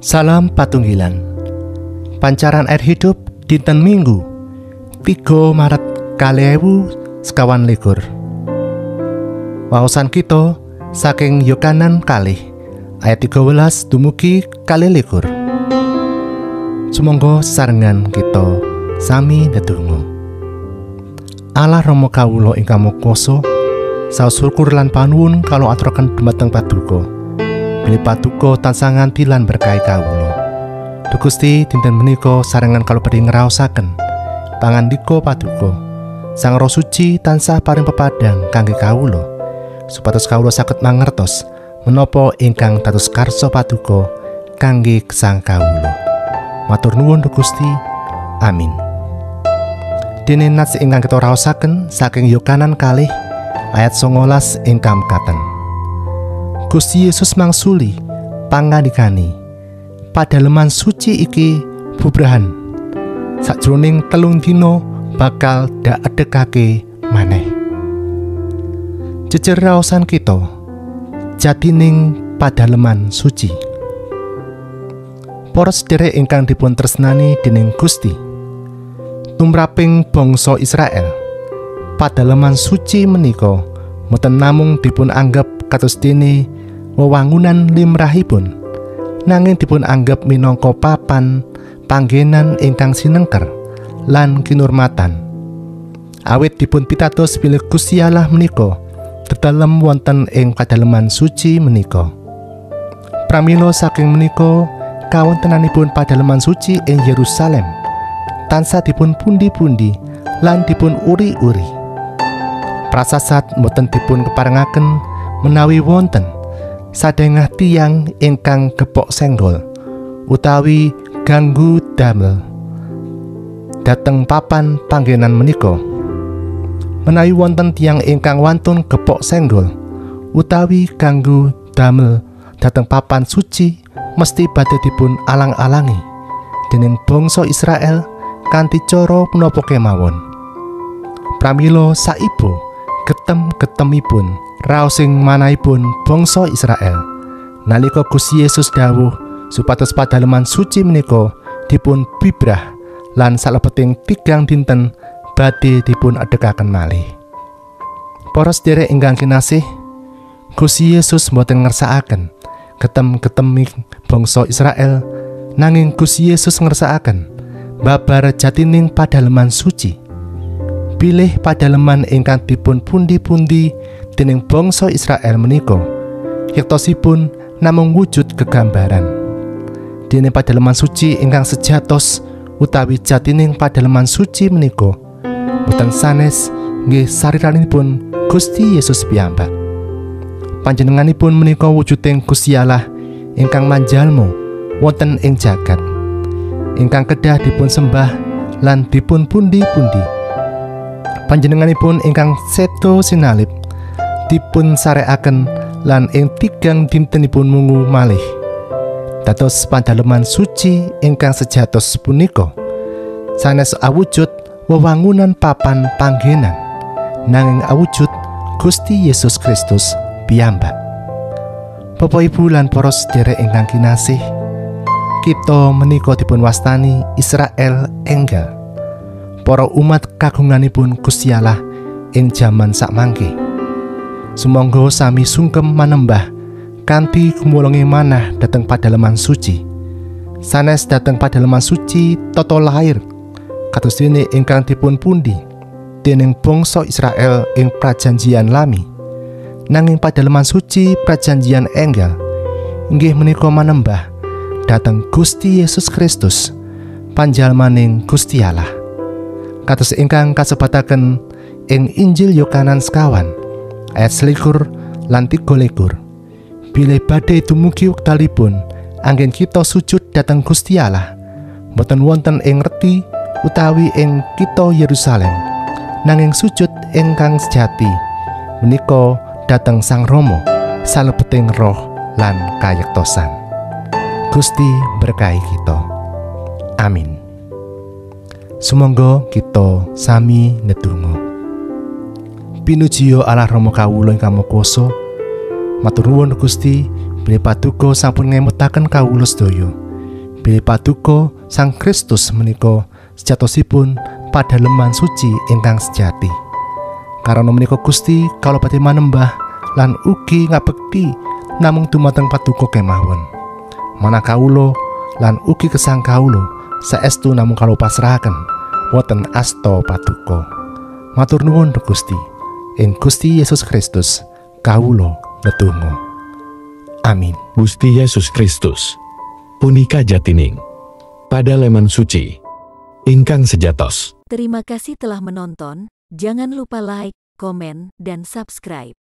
Salam patunggilan. Pancaran air hidup dinten Minggu 3 Maret 2024. Waosan kita saking Yohanan 2 ayat 13 dumugi 22. Sumangga sarengan kita sami ndedonga. Allah Rama kawula ingkang Maha Kuwasa, saos syukur lan panuwun kawula aturaken dumateng Paduka. Bilih Paduka tansah nganti lan berkahi kawula. Duh Gusti, dinten menika sarengan kawula badhe ngraosaken pangandika Paduka. Sang Roh Suci tansah paring pepadang kangge kawula, supados kawula saged mangertos menapa ingkang dados karsa Paduka kangge gesang kawula. Matur nuwun Duh Gusti. Amin. Dene nats ingkang kita raosaken saking Yohanan 2 ayat 19 ingkang mekaten. Gusti Yesus mangsuli pangandikane, padaleman suci iki bubrahan, sakjroning 3 dina bakal daedhekake maneh. Jejer raosan kita jatining padaleman suci. Para sedherek ingkang dipun tresnani dening Gusti, tumraping bangsa Israel, padaleman suci menika mboten namung dipun anggap kados dene wewangunan limrahipun, nanging dipun anggap minangka papan panggenan ingkang sinengker lan kinurmatan. Awit dipun pitados bilih Gusti Allah menika dedalem wonten ing padaleman suci menika. Pramila saking menika kawontenanipun padaleman suci ing Yerusalem tansah dipun pundi-pundi lan dipun uri-uri. Prasasat mboten dipun keparengaken menawi wonten sadengah tiyang ingkang gepok senggol utawi ganggu damel dhateng papan panggenan menika. Menawi wonten tiyang ingkang wantun gepok senggol utawi ganggu damel dhateng papan suci, mesti badhe dipun alang-alangi dening bangsa Israel kanthi cara punapa kemawon. Pramila saibo getem-getemipun raos sing manahipun bangsa Israel nalika Gusti Yesus dawuh supados padaleman suci menika dipun bibrah lan salebeting 3 dinten badhe dipun adegaken malih. Para sedherek ingkang kinasih, Gusti Yesus mboten ngersakaken getem-getemi bangsa Israel, nanging Gusti Yesus ngersakaken babar jatining padaleman suci. Bilih padaleman ingkang dipun pundi-pundi dening bangsa Israel menika yektosipun namung wujud gegambaran. Dene padaleman suci ingkang sejatos utawi jatining padaleman suci menika boten sanes nggih sariranipun Gusti Yesus piyambak. Panjenenganipun menika wujuding Gusti Allah ingkang manjalma wonten ing jagat, ingkang kedah dipun sembah lan dipun pundi-pundi. Panjenenganipun ingkang sedo sinalib dipun sarekaken lan ing 3 dintenipun mungu malih. Dados padaleman suci ingkang sejatos punika sanes awujud wewangunan papan panggenan, nanging awujud Gusti Yesus Kristus piyambak. Bapak Ibu lan para sedherek ingkang kinasih, kita menika dipun wastani Israel enggal, para umat kagunganipun Gusti Allah ing jaman sakmangke. Sumangga sami sungkem manembah kanthi gumolonge manah dhateng padaleman suci. Sanes dhateng padaleman suci tata lahir kados dene ingkang dipun pundi dening bangsa Israel ing prajanjian lami, nanging padaleman suci prajanjian enggal inggih menika manembah dhateng Gusti Yesus Kristus, panjalmaning Gusti Allah. Kados ingkang kasebataken ing Injil Yohanan 1 ayat 21 lan 23, bilih badhe dumugi wektalipun anggen kita sujud dhateng Gusti Allah, boten wonten ing reti utawi ing kitha Yerusalem, nanging sujud ingkang sejati menika dhateng Sang Rama salebeting roh lan kayektosan. Gusti berkahi kita. Amin. Sumangga kita sami ndedonga. Pinujiya Allah Rama kawula ingkang Maha Kuwasa, matur nuwun Gusti bilih Paduka sampun ngemutaken kawula sedaya. Bilih paduka Sang Kristus menika sejatosipun padaleman suci ingkang sejati. Karana menika Gusti, kawula badhe manembah lan ugi ngabekti namung dumateng paduka kemawon. Manah kawula lan ugi gesang kawula saestu namung kawula pasrahaken wonten asta paduka. Matur nuwun Gusti. Ing Gusti Yesus Kristus kawula ndedonga. Amin. Gusti Yesus Kristus punika jatining padaleman suci ingkang sejatosipun. Terima kasih telah menonton. Jangan lupa like, komen, dan subscribe.